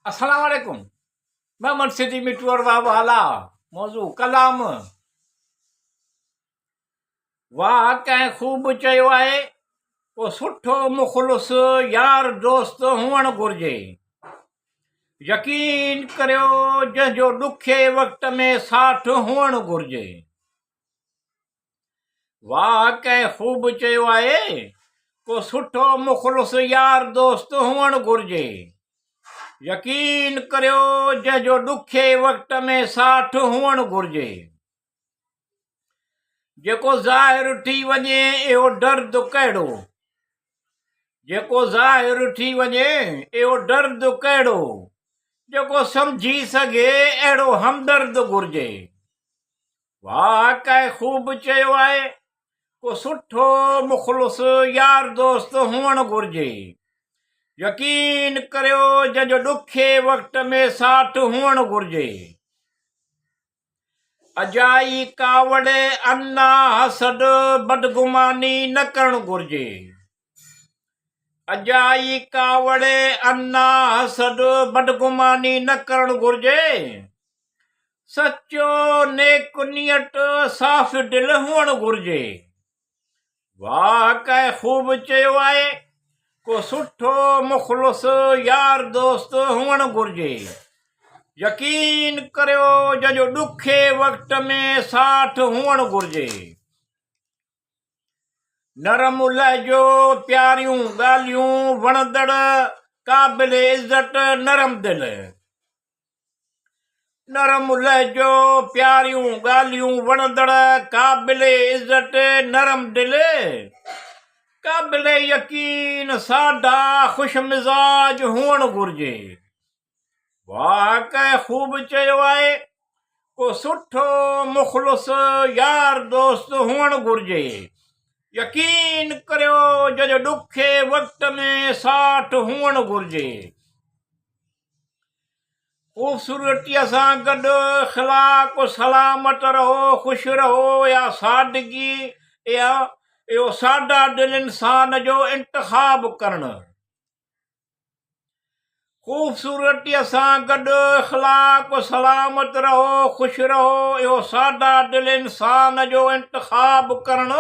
السلام عليڪم محمد صديق مٽو ارباب هالا موضوع ڪلام واهه ڪنهن خوب چيو آهي ڪو سٺو مخلص يار دوست هئڻ گهرجي يقين ڪريو جنهن جو ڏکي وقت ۾ ساٿ هئڻ گهرجي واهه ڪنهن خوب چيو آهي، ڪو سٺو مخلص يار دوست هئڻ گهرجي. يقين ڪريو جنهن جو ڏکي وقت ۾ ساٿ هئڻ گهرجي. جيڪو ظاهر ٿي وڃي اهو درد ڪهڙو. جيڪو ظاهر ٿي وڃي اهو درد ڪهڙو. جيڪو سمجهي سگهي اهڙو همدرد گهرجي. واهه ڪنهن خوب چيو آهي، ڪو سٺو مخلص يار دوست هئڻ گهرجي. يقين ڪريو جنهن جو ڏکي وقت ۾ ساٿ هئڻ گهرجي. اجائي ڪاوڙ، انا، حسد، بدگماني نه ڪرڻ گهرجي. اجائي ڪاوڙ، انا، حسد، بدگماني نه ڪرڻ گهرجي. سچو، نيڪ نيت، صاف دل هئڻ گهرجي. واهه ڪنهن خوب چيو آهي، ڪو سٺو مخلص يار دوست هئڻ گهرجي. يقين ڪريو جنهن جو ڏکي وقت ۾ ساٿ هئڻ گهرجي. نرم لهجو، پياريون ڳالهيون، وڻندڙ، قابل عزت، نرم دل. نرم لهجو، پياريون ڳالهيون، وڻندڙ، قابل عزت، نرم دل، قابل يقين، سادا، خوش مزاج هئڻ گهرجي. واهه ڪنهن خوب چيو آهي، ڪو سٺو مخلص يار دوست هئڻ گهرجي. يقين ڪريو جنهن جو ڏکي وقت ۾ ساٿ هئڻ گهرجي. خوبصورتيء سان گڏ اخلاق سلامت رهو، خوش رهو اها سادگي اها اهو ساده دل انسان جو انتخاب ڪرڻ. خوبصورتيء سان گڏ اخلاق سلامت رهو، خوش رهو، اهو ساده دل انسان جو انتخاب ڪرڻ.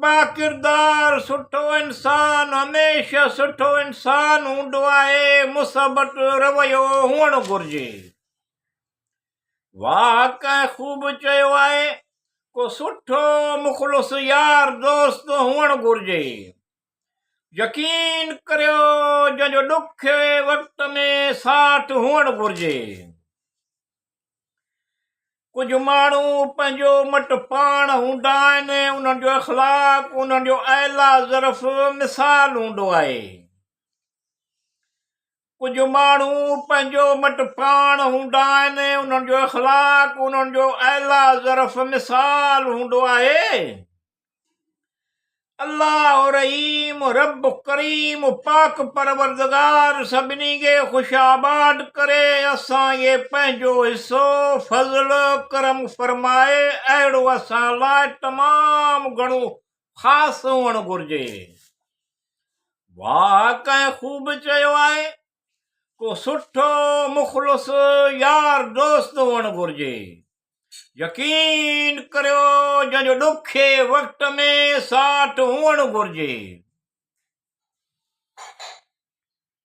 باڪردار سٺو انسان هميشه سٺو انسان هوندو آهي، مثبت رويو هئڻ گهرجي. واهه ڪنهن خوب چيو آهي، ڪو سٺو مخلص يار دوست هئڻ گهرجي. يقين ڪريو جنهن جو ڏکي وقت ۾ ساٿ هئڻ گهرجي. ڪجهه ماڻهو پنهنجو مٽ پاڻ هوندا آهن، انهن جو اخلاق، انهن جو اعليٰ ظرف مثال هوندو آهي. ڪجهه ماڻهو پنهنجو مٽ پاڻ هوندا آهن، انهن جو اخلاق، انهن جو اعليٰ ظرف مثال هوندو آهي. الله رحيم رب ڪريم پاڪ پروردگار سڀني کي خوش آباد ڪري اسان کي پنهنجو حصو فضل ڪرم فرمائي اهڙو اسان لاء تمام گهڻو خاص هئڻ گهرجي واهه ڪنهن خوب چيو آهي ڪو سٺو مخلص يار دوست هئڻ گهرجي يقين ڪريو جنهن جو ڏکي وقت ۾ ساٿ هئڻ گهرجي.